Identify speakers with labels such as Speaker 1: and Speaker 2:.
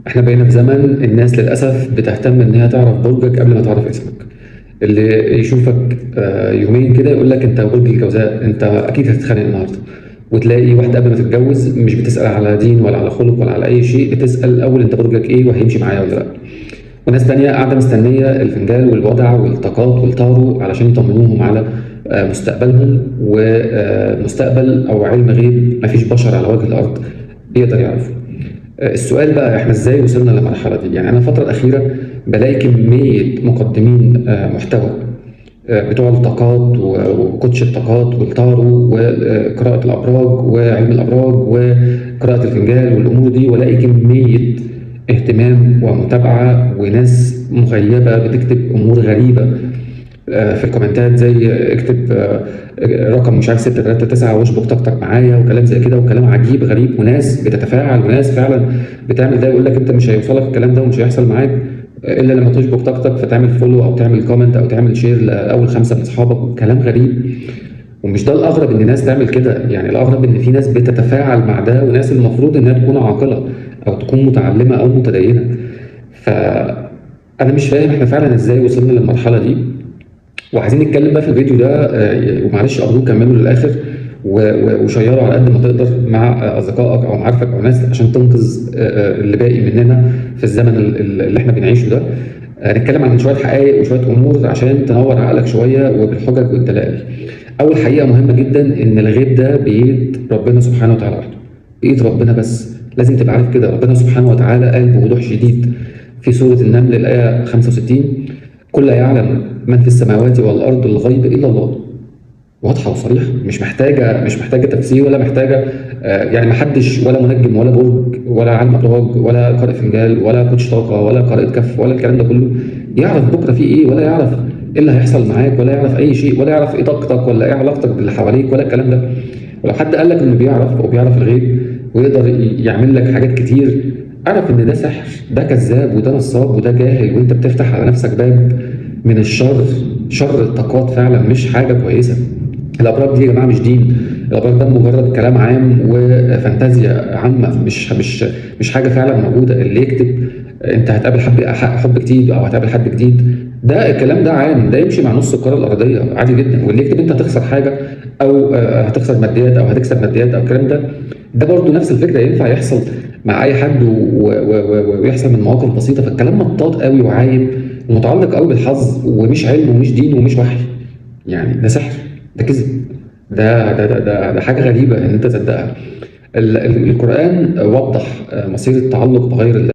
Speaker 1: احنا بقينا في زمن الناس للأسف بتهتم إن هي تعرف برجك قبل ما تعرف اسمك. اللي يشوفك يومين كده يقول لك انت برج الجوزاء، انت اكيد هتتخانق النهارده. وتلاقي واحدة قبل ما تتجوز مش بتسأل على دين ولا على خلق ولا على أي شيء، بتسأل الأول انت برجك ايه وهيمشي معايا ولا لا. وناس تانية قاعدة مستنية الفنجان والودع والطاقات والتارو علشان يطمنوهم على مستقبلهم ومستقبل أو علم غيب مفيش بشر على وجه الأرض يقدر يعرفه. السؤال بقى، احنا ازاي وصلنا للمرحلة دي؟ يعني أنا الفترة الأخيرة بلاقي كمية مقدمين محتوى بتوع الطاقات وكوتش الطاقات والتارو وقراءة الأبراج وعلم الأبراج وقراءة الفنجان والأمور دي، ولاقي كمية اهتمام ومتابعة وناس مغيبة بتكتب أمور غريبة في الكومنتات، زي اكتب رقم مش عارف 639 واشبك طاقتك معايا وكلام زي كده، وكلام عجيب غريب، وناس بتتفاعل وناس فعلا بتعمل ده، يقول لك انت مش هيوصلك الكلام ده ومش هيحصل معاك الا لما تشبك طاقتك، فتعمل follow او تعمل comment او تعمل share لاول 5 من اصحابك، وكلام غريب. ومش ده الاغرب ان الناس تعمل كده، يعني الاغرب ان في ناس بتتفاعل مع ده، وناس المفروض انها تكون عاقلة او تكون متعلمة او متدينه. فانا مش فاهم احنا فعلا ازاي وصلنا للمرحلة دي. وعايزين نتكلم بقى في الفيديو ده، ومعلش ارجوك كملوا للاخر وشيروا على قد ما تقدر مع اصدقائك او معارفك او ناس عشان تنقذ اللي باقي مننا في الزمن اللي احنا بنعيشه ده. هنتكلم عن شوية حقائق وشوية امور عشان تنور عقلك شوية وبالحجج والدلائل. اول حقيقة مهمة جدا، ان الغيب ده بايد ربنا سبحانه وتعالى وحده، بايد ربنا بس، لازم تبقى عارف كده. ربنا سبحانه وتعالى قال بوضوح شديد في سورة النمل الايه 65: قل لا يعلم من في السماوات والارض الغيب الا الله. واضحة وصريحة، مش محتاجه تفسير ولا محتاجه يعني ما حدش ولا منجم ولا برج ولا عالم ابراج ولا قارئ فنجان ولا كوتش طاقة ولا قارئ كف ولا الكلام ده كله يعرف بكره فيه ايه، ولا يعرف ايه اللي هيحصل معاك، ولا يعرف اي شيء، ولا يعرف ايه طاقتك ولا ايه علاقتك باللي حواليك ولا الكلام ده. ولو حد قال لك انه بيعرف او بيعرف الغيب ويقدر يعمل لك حاجات كتير، اعرف ان ده سحر، ده كذاب، وده نصاب، وده جاهل، وانت بتفتح على نفسك باب من الشر، شر الطاقات فعلا مش حاجة كويسة. الابراج دي يا جماعة مش دين، الابراج ده مجرد كلام عام وفانتازيا عامة، مش حاجة فعلا موجودة. اللي يكتب انت هتقابل حب جديد او هتقابل حد جديد، ده الكلام ده عام، ده يمشي مع نص الكره الارضية عادي جدا. واللي يكتب انت هتخسر حاجة او هتخسر ماديات او هتكسب ماديات او الكلام ده، ده برضو نفس الفكرة، ينفع يحصل مع اي حد ويحصل من مواقف بسيطة. فالكلام مطاط قوي وعايم ومتعلق قوي بالحظ، ومش علم ومش دين ومش وحي، يعني ده سحر، ده كذب، ده ده ده ده, ده حاجة غريبة ان انت تصدقها. القران وضح مصير التعلق بغير الله.